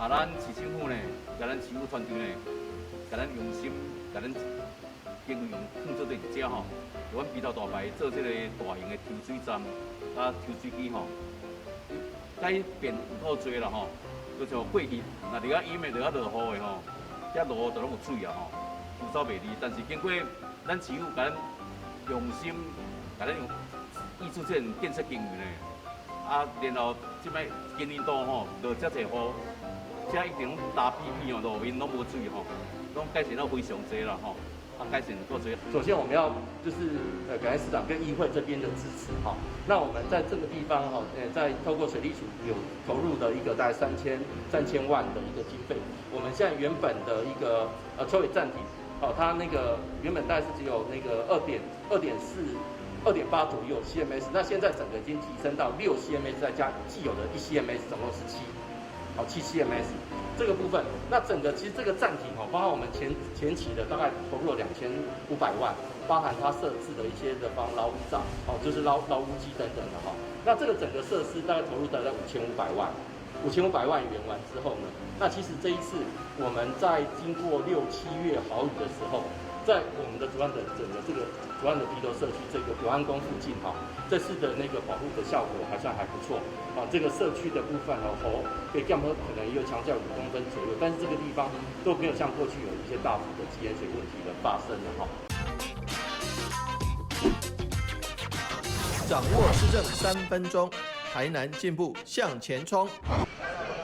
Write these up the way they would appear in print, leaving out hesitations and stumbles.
啊，咱市政府呢，共咱市府團隊呢，共咱用心，共咱經費用放做佇遮吼，阮埤頭大排做這個大型的抽水站，啊抽水機吼，改變有夠濟啦吼，就像過去若佇遐淹的，佇遐落雨的吼，遐落雨就攏有水啊吼，抽走袂離。但是經過咱市府共咱用心，共咱用挹注這種建設經費呢，啊，然後這擺今年度吼落遮濟雨，遮一定攏焦滗滗哦，路面攏無水吼，攏改善了非常濟啦吼，啊改善夠濟。首先我們要就是感謝市長跟議會這邊的支持哈。那我們在這個地方哈，在透過水利署有投入的一個大概3000萬的一個經費。我們現在原本的一個抽水站體，哦，它那個原本大概是只有那個2.4、2.8左右 CMS，那現在整個已經提升到6 CMS，再加既有的1 CMS，總共是7，好7 CMS 這個部分。那整個其實這個站體哦，包括我們前期的大概投入了2500萬，包含它設置的一些的防撈罩，哦，就是撈污機等等的哈。那這個整個設施大概投入大概五千五百萬，5500萬元完之後呢，那其實這一次我們在經過6、7月豪雨的時候，在我們的竹岸的整個這個竹岸的埤頭社區這個永安宮附近哈，這次的那個保護的效果還算還不錯啊。這個社區的部分哦，河可以降可能也有強降5公分左右，但是這個地方都沒有像過去有一些大幅的積淹水問題的發生了哈。掌握市政3分鐘，台南進步向前衝。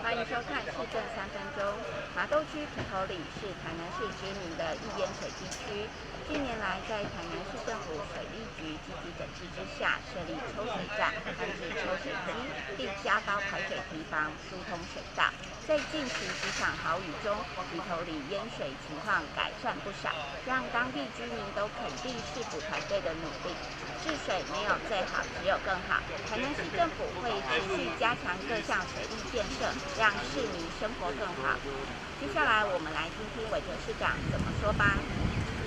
歡迎收看市政三分鐘。麻豆區埤頭里是台南市知名的易淹水地區。近年來，在台南市政府水利局積極整治之下，設立抽水站、安置抽水機，並加高排水堤防、疏通水道。在近期幾場豪雨中，埤頭里淹水情況改善不少，讓當地居民都肯定市府團隊的努力。治水沒有最好，只有更好。台南市政府會持續加強各項水利建設，讓市民生活更好。接下來我們來聽聽韋哲市長怎麼說吧。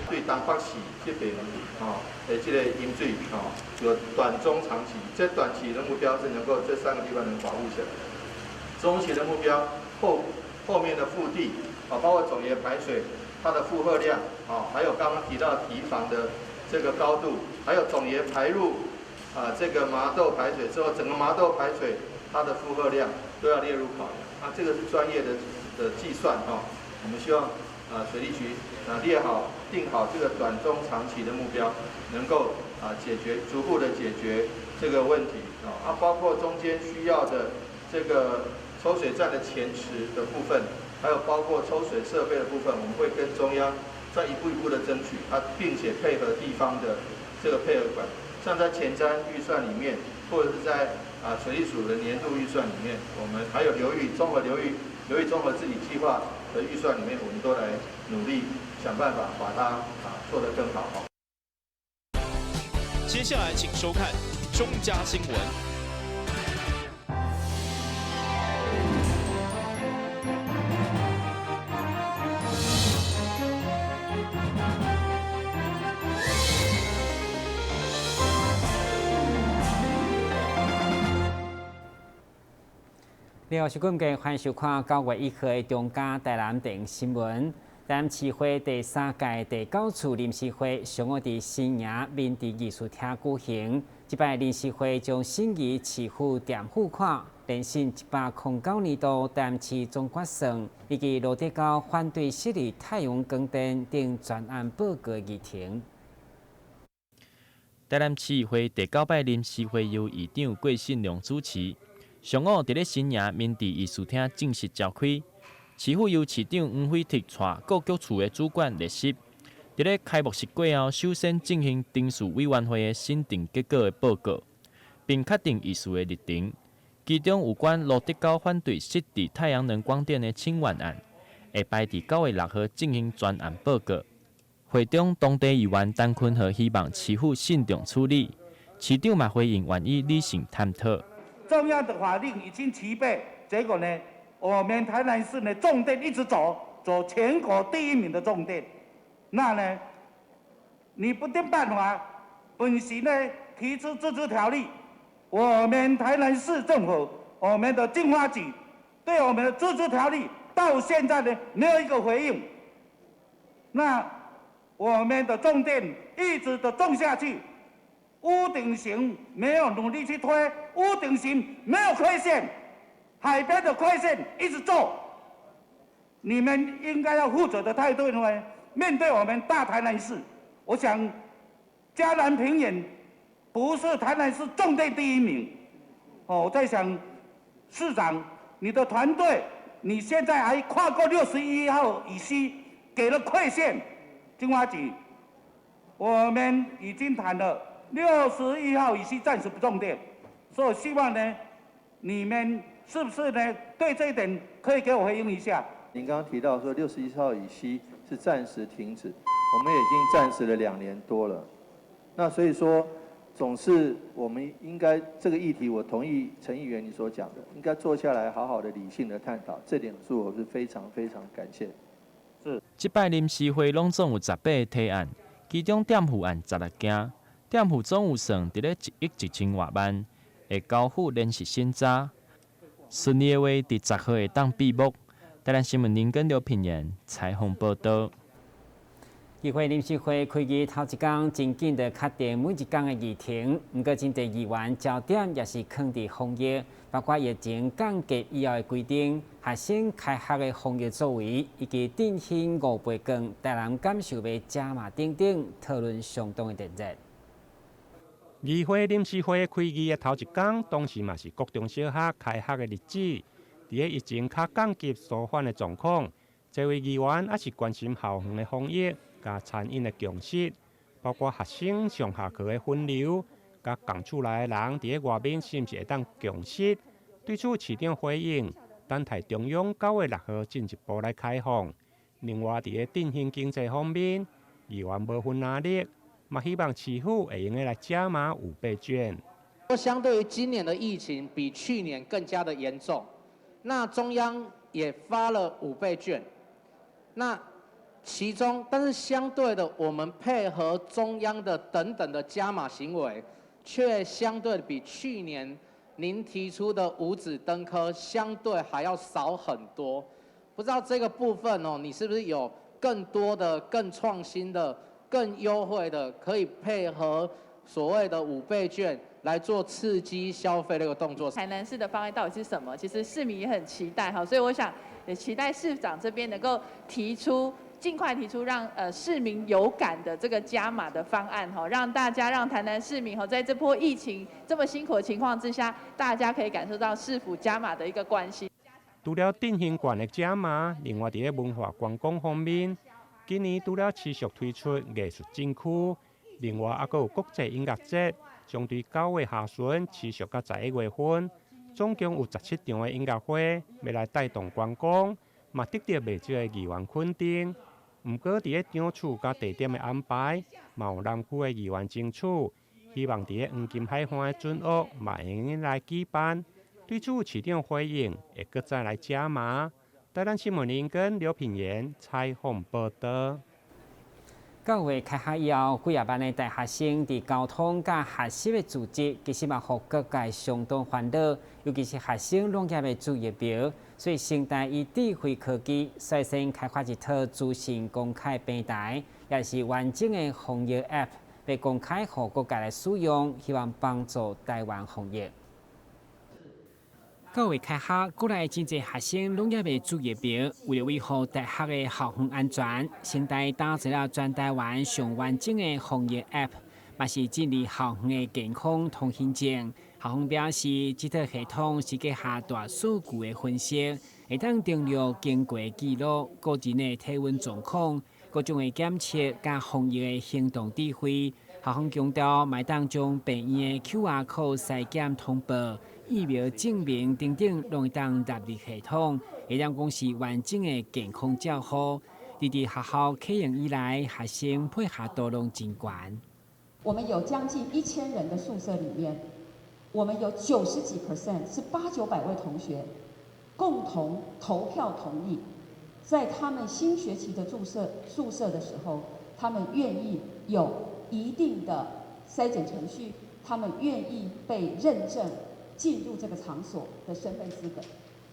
對東北市這邊吼的這個淹水吼，有短中長期。這短期的目標是能夠這三個地方能保護起來，中期的目標後面的腹地啊，包括總鹽排水它的負荷量啊，還有剛剛提到堤防的這個高度，還有總鹽排入啊這個麻豆排水之後，整個麻豆排水它的負荷量都要列入考量。啊，這個是專業的計算哈，我們希望啊水利局啊列好定好這個短中長期的目標，能夠啊解決逐步的解決這個問題啊，包括中間需要的這個抽水站的前池的部分，還有包括抽水設備的部分，我們會跟中央再一步一步的爭取啊，並且配合地方的這個配合款，像在前瞻預算裡面，或者是在啊水利署的年度預算裡面，我們還有流域綜合流域流域綜合治理計劃的預算裡面，我們都來努力想辦法把它啊做得更好。接下來請收看中嘉新聞。你好，是今歡迎收看9月1號的中嘉台南電新聞。台南市會第三屆第九次臨時會上午佇新營民治藝術廳舉行。這擺臨時會將審議市府墊付款、連審109年度台南市總決算以及蘆竹溝反對設立太陽光電等專案報告議程。台南市會第九擺臨時會由議長郭信良主持。上午佇咧新營民治藝術廳正式召開，市府由市長黃輝哲帶各局處的主管列席。佇咧開幕式過後，首先進行程序委員會的審定結果的報告，並確定議事的日程。其中有關蘆竹溝反對設置太陽能光電的請願案，會排佇9月6號進行專案報告。會中當地議員陳坤和希望市府慎重處理，市長嘛回應願意理性探討。中央的法令已經齊備，結果呢，我們台南市呢重電一直走，走全國第一名的重電，那呢，你不定辦法，本席呢提出自治條例，我們台南市政府，我們的經發局對我們的自治條例到現在呢沒有一個回應。那我們的重電一直的種下去，屋頂型沒有努力去推，屋頂型沒有虧損，海邊的虧損一直做。你們應該要負責的態度呢，面對我們大台南市，我想嘉南平原不是台南市重電第一名。哦，我在想，市長，你的團隊，你現在還跨過61號以西，給了饋線，金華局，我們已經談了61號以西暫時不重電，所以希望呢，你們是不是呢？對這一點可以給我回應一下？您剛剛提到說61號以西是暫時停止，我們已經暫時了2年多了，那所以說，總是我們應該這個議題，我同意陳議員你所講的，應該坐下來好好的理性的探討，這點是我是非常非常感謝。是。這擺臨時會攏總有18個提案，其中墊付案16件，墊付總預算佇咧1億1千外萬，會交付連續審查。順利的話，佇10號會當閉幕。台南新聞林根劉品言採訪報導。議會臨時會開議頭一工，真緊就確定每一工的議程。毋過，真濟議員焦點也是囥佇防疫，包括疫情降級以後的規定、學生開學的防疫作為，以及振興五倍券、台南感受欲加碼等等，討論相當的熱。議會臨時會開議的頭一工，當時嘛是國中小學開學的日子。佇咧疫情較降級舒緩的狀況，這位議員也是關心校園的防疫佮餐飲的共識，包括學生上下課的分流，佮仝厝內的人佇咧外面是毋是會當共食？對此市長回應，等待中央9月6號進一步來開放。另外，佇咧振興經濟方面，議員無分藍綠，嘛希望市府會用得來加碼五倍券。相對於今年的疫情比去年更加的嚴重，那中央也發了五倍券，那其中，但是相對的，我們配合中央的等等的加碼行為，卻相對比去年您提出的五子登科相對還要少很多。不知道這個部分哦，你是不是有更多的、更創新的、更優惠的，可以配合所謂的五倍券來做刺激消費那個動作？台南市的方案到底是什麼？其實市民也很期待哈，所以我想也期待市長這邊能夠提出，盡快提出讓市民有感的這個加碼的方案哈，讓大家讓台南市民哈，在這波疫情這麼辛苦的情況之下，大家可以感受到市府加碼的一個關心。除了振興券的加碼，另外佇咧文化觀光方面，今年除了持續推出藝術禁區，另外猶閣有國際音樂節，將對9月下旬持續到11月份，總共有17場的音樂會，欲來帶動觀光，嘛得到袂少的議員肯定。毋過，佇咧場次佮地點的安排，嘛有南區的議員爭取，希望佇咧黃金海岸的準屋嘛會用來舉辦。對此，市長回應會閣再來加碼。台南新聞林根劉品言採訪報導。 9月開學以後，幾仔萬的大學生佇交通佮學習的組織，其實嘛，予各界相當煩惱，尤其是學生攏猶未注疫苗，所以成大以智慧科技率先開發一套資訊公開平台，也是完整的防疫 App，欲公開予各界來使用，希望幫助台灣防疫。9月開學，國內真濟學生攏猶未注疫苗，為了維護大學的校園安全，成大打造了全台灣上完整的防疫 App，嘛是建立校園的健康通行證。校方表示，這套系統是結合大數據的分析，會當登錄經過記錄、個人的體溫狀況、各種的檢測佮防疫的行動指揮。校方強調，嘛會當將病院的 QR code 篩檢通報、疫苗證明等等，攏會當納入系統，會當講是完整的健康照護。佇佇學校啟用以來，學生配合度攏真懸。我們有將近1000人的宿舍裡面，我們有90幾 percent 是八九百位同學共同投票同意，在他們新學期的住宿宿舍的時候，他們願意有一定的篩檢程序，他們願意被認證進入這個場所的身份資格。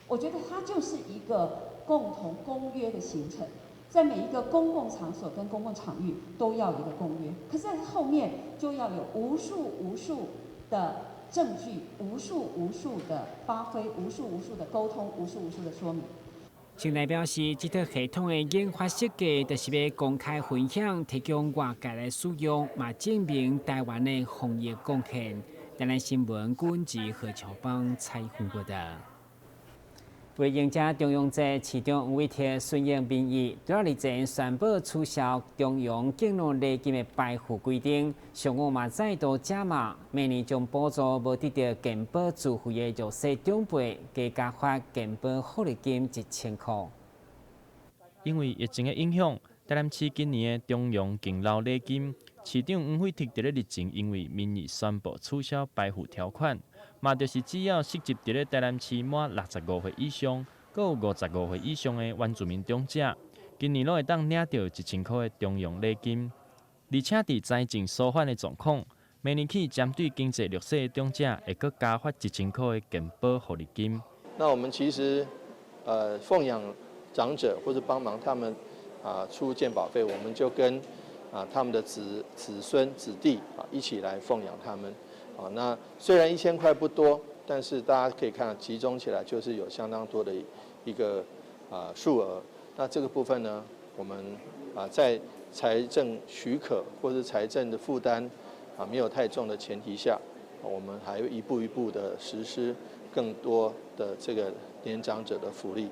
我覺得它就是一個共同公約的形成，在每一個公共場所跟公共場域都要有一個公約，可是在後面就要有無數無數的證據，無數無數的發揮，無數無數的溝通，無數無數的說明。陳來表示，這套系統的研發設計，就是欲公開分享，提供外界來使用，嘛證明台灣的防疫貢獻。台南新聞郭志何喬邦採訪報道。為迎接重陽節，市長黃偉哲順應民意，除了日前宣布取消重陽敬老禮金的排付規定，上午嘛再度加碼，明年將補助無得到健保自費的弱勢長輩，加發健保福利金1000塊。因為疫情的影響，台南市今年的重陽敬老禮金，市長黃偉哲佇咧日前因為民意宣布取消排付條款。嘛，就是只要適級佇咧台南市滿65歲以上，閣有55歲以上的原住民長者，今年攏會當領著1000塊的重陽禮金。而且佇財政紓緩的狀況，明年起針對經濟弱勢的長者，會閣加發1000塊的健保福利金。那我們其實，奉養長者或者幫忙他們啊出健保費，我們就跟啊他們的子孫子弟啊一起來奉養他們。啊，那雖然1000塊不多，但是大家可以看到集中起來就是有相當多的一個啊數額。那這個部分呢，我們啊在財政許可或是財政的負擔啊沒有太重的前提下，我們還一步一步的實施更多的這個年長者的福利，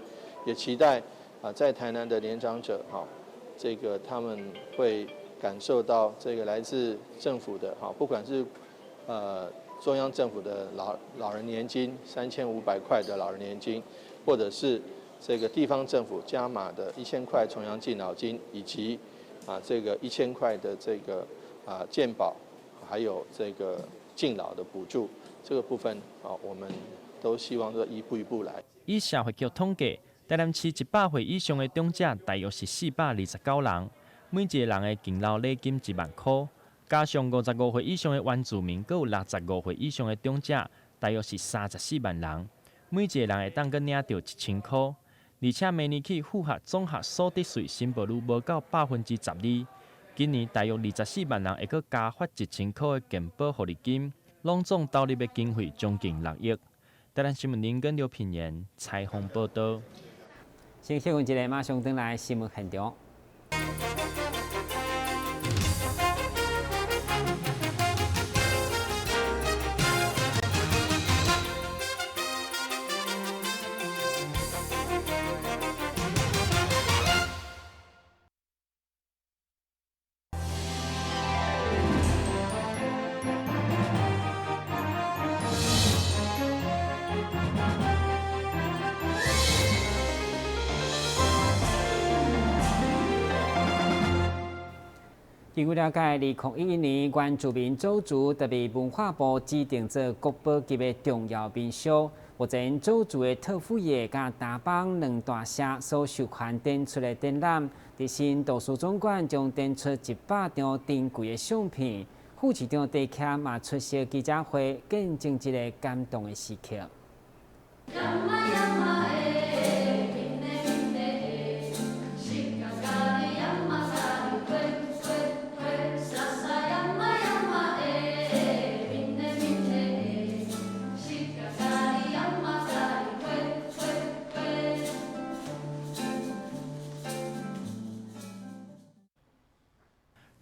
也期待啊在台南的年長者哈，這個他們會感受到這個來自政府的哈，不管是中央政府的老人年金3500塊的老人年金，或者是這個地方政府加碼的1000塊重陽敬老金，以及啊這個1000塊的這個啊健保，還有這個敬老的補助，這個部分啊，我們都希望說一步一步來。以社會局統計，台南市100歲以上的長者大約是429人，每一個人的敬老禮金1萬塊。加上55歲以上的原住民，閣有65歲以上的長者，大約是34萬人，每一個人會當閣領著1000塊。而且明年起符合綜合所得稅申報率無夠12%，今年大約24萬人會閣加發1000塊的健保福利金，攏總投入的經費將近6億。台南新聞林根劉品言採訪報道。先休困一下，馬上轉來新聞現場。根據了解，2011年原住民鄒族特別文化部指定做國寶級的重要民俗。目前鄒族的特富野佮達邦兩大社所授權展出的展覽，佇新圖書總館將展出100張珍貴的相片。副市長戴謙嘛出席記者會，見證這個感動的時刻。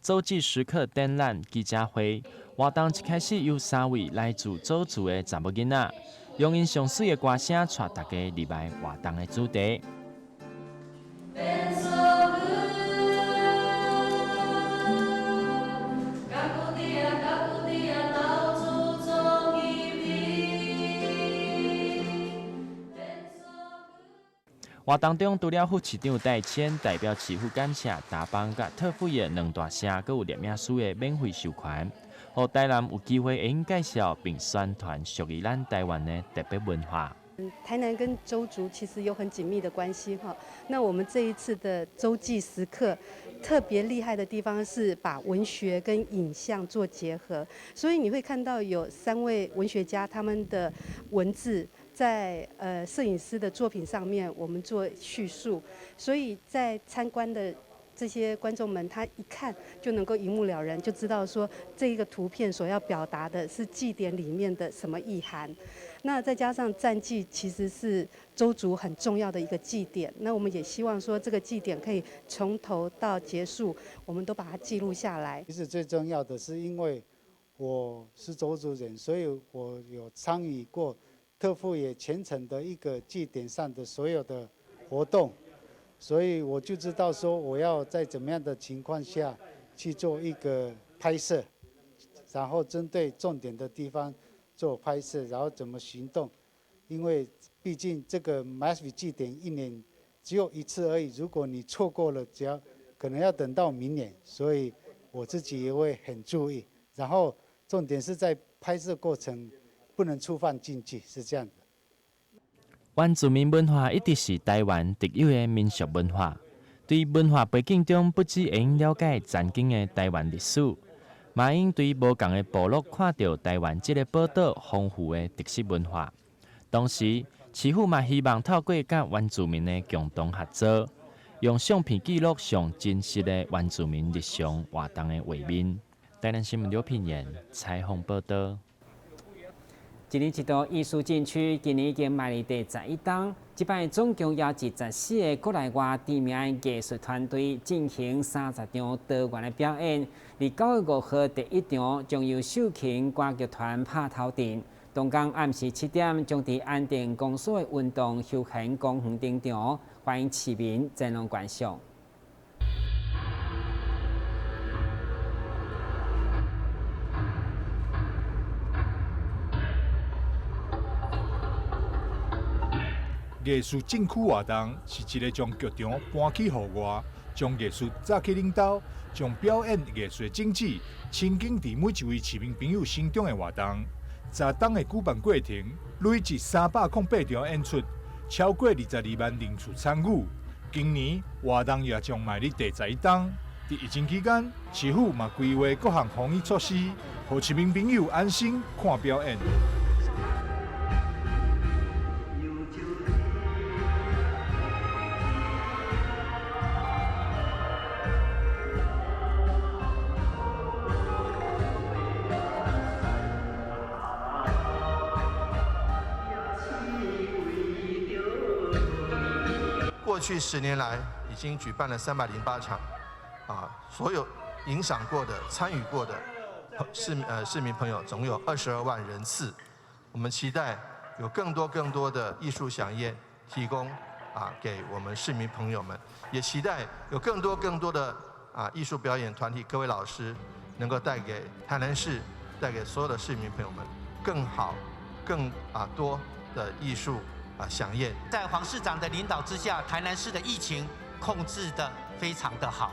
鄒至時刻展覽記者會活動，一開始由3位來自鄒族的查某囡仔，用𪜶上媠的歌聲帶大家入來活動的主題。活動中，除了副市長戴謙代表市府感謝達邦佮特富野兩大社，閣有攝影師的免費授權，予台南有機會會用介紹並宣傳屬於咱台灣的特別文化。台南跟鄒族其實有很緊密的關係哈。那我們這一次的鄒祭時刻特別厲害的地方是把文學跟影像做結合，所以你會看到有3位文學家他們的文字。在攝影師的作品上面，我們做敘述，所以在參觀的這些觀眾們，他一看就能夠一目了然，就知道說這一個圖片所要表達的是祭典裡面的什麼意涵。那再加上戰祭其實是鄒族很重要的一個祭典，那我們也希望說這個祭典可以從頭到結束，我們都把它記錄下來。其實最重要的是，因為我是鄒族人，所以我有參與過特富野全程的一個祭典上的所有的活動。所以我就知道說我要在怎麼樣的情況下去做一個拍攝，然後針對重點的地方做拍攝，然後怎麼行動。因為畢竟這個馬水祭典一年只有一次而已，如果你錯過了，只要可能要等到明年。所以我自己也會很注意。然後重點是在拍攝過程不能觸犯禁忌，是這樣的。原住民文化一直是台灣特有的民俗文化。對文化背景中，不只會用了解曾經的台灣歷史，嘛應對無仝的部落看著台灣這个寶島豐富的特色文化。同時，市府嘛希望透過佮原住民的共同合作，用相片記錄上真實的原住民日常活動的畫面。台南新聞劉品言採訪報道。一年一度藝術禁區，今年已經邁入第11冬。這擺總共邀集14個國內外知名的藝術團隊進行30場多元的表演。佇9月5號第一場將由秀琴歌劇團拍頭陣。當天暗時7點，將佇安定公所的運動休閒公園登場，歡迎市民前往觀賞。藝術禁區活動是一個將劇場搬去戶外，將藝術載去恁兜，將表演藝術的種子親近佇每一位市民朋友心中的活動。10冬的舉辦過程，累計308場演出，超過22萬人次參與。今年活動也將邁入第11冬。佇疫情期間，市府嘛規劃各項防疫措施，予市民朋友安心看表演。過去10年來，已經舉辦了308場，所有影響過的、參與過的市民朋友總有22萬人次。我們期待有更多更多的藝術饗宴提供給我們市民朋友們，也期待有更多更多的藝術表演團體各位老師能夠帶給台南市、帶給所有的市民朋友們更好、更多的藝術饗宴。在黃市長的領導之下，台南市的疫情控制得非常的好，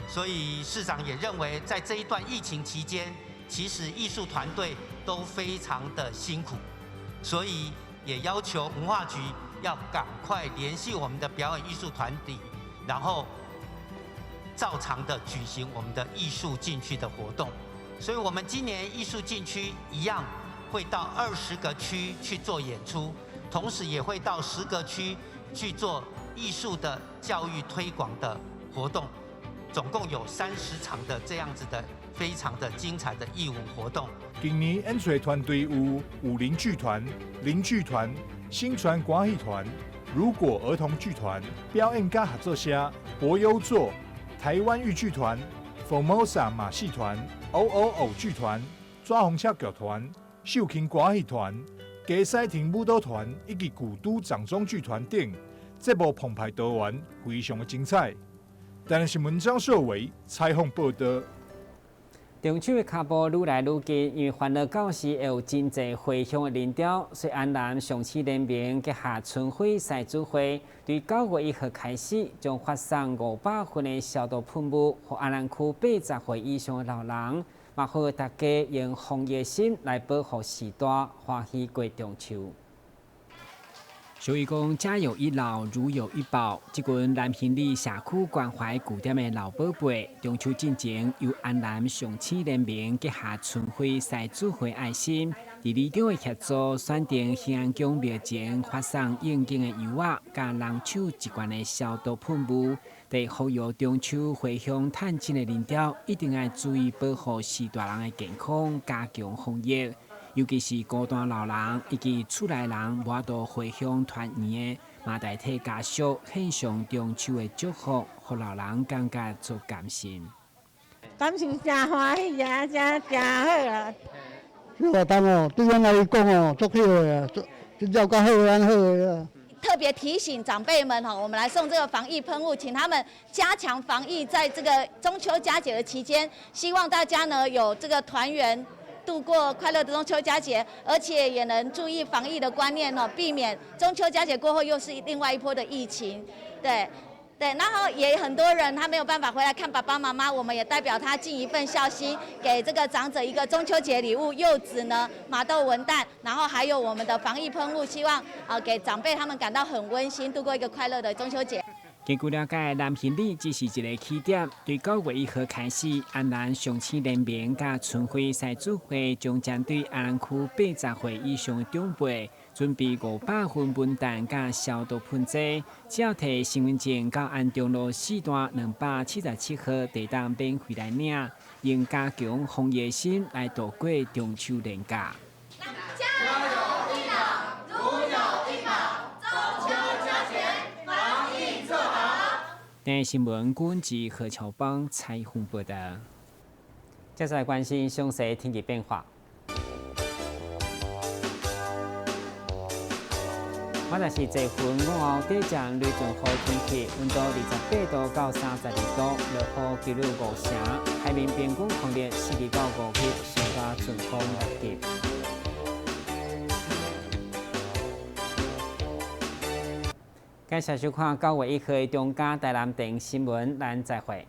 所以市長也認為，在這一段疫情期間，其實藝術團隊都非常的辛苦，所以也要求文化局要趕快聯繫我們的表演藝術團體，然後照常的舉行我們的藝術禁區的活動。所以，我們今年藝術禁區一樣會到20個區去做演出。同時也會到10個區去做藝術的教育推廣的活動，總共有30場的這樣子的非常的精彩的藝文活動。今年演出團隊有武林劇團、林劇團、新傳歌戲團、如果兒童劇團、表演家合作社、博優座、台灣豫劇團、Formosa 馬戲團、OOO 劇團、抓紅車劇團、秀琴歌戲團、雞屎藤舞蹈團以及古都掌中劇團等，節目澎湃多元，非常的精彩。台南新聞張秀偉採訪報道。中秋的跤步愈來愈近，因為煩惱到時會有真濟回鄉的人潮，所以安南上市聯盟結合春暉獅子會，對9月1號開始，將發送500份的消毒噴霧，予安南區80歲以上的老人。嘛，呼籲大家用防疫心來保護序大，歡喜過中秋。俗語講，家有一老，如有一寶。這群南興里社區關懷據點的老寶貝，中秋進前由安南上市聯盟結合春暉獅子會愛心，佇伫里長的協助，選定興安宮廟前發送應景的油仔，佮人手一罐的消毒噴霧。佇呼籲中秋回鄉探親的恁兜，一定愛注意保護序大人的健康，加強防疫。尤其是孤單老人以及厝內人無法度回鄉團圓的，嘛代替家屬獻上中秋的祝福，予老人感覺足甘心。感受誠歡喜啊，誠誠好啊！這活動哦，對阮來講哦，足好的啊，足了較好安好的啊。特別提醒長輩們哈，我們來送這個防疫噴霧，請他們加強防疫，在這個中秋佳節的期間，希望大家呢有這個團圓度過快樂的中秋佳節，而且也能注意防疫的觀念哦，避免中秋佳節過後又是另外一波的疫情。對，對，然後也很多人他沒有辦法回來看爸爸媽媽，我們也代表他盡一份孝心，給這個長者一個中秋節禮物，柚子呢、馬豆文旦，然後還有我們的防疫噴霧，希望啊給長輩他們感到很溫馨，度過一個快樂的中秋節。根據了解，南興里只是一個起點，對9月1號開始，安南上市聯盟佮春暉獅子會將針對安南區80歲以上的長輩，準備500份文旦佮消毒噴劑，只要提身份證到安中路4段277號地當免費來領，用加強防疫心來度過中秋連假。家有一老，如有一寶，中秋佳節防疫做好。電視新聞軍及何喬邦採訪報道。接下來關心詳細天氣變化。我若是坐雲午後短暫雷陣雨天氣，溫度28度到32度，落雨幾率5成，海面平均風力4到5級，上加陣風6級。感謝收看9月1號的中嘉台南電新聞，咱再會。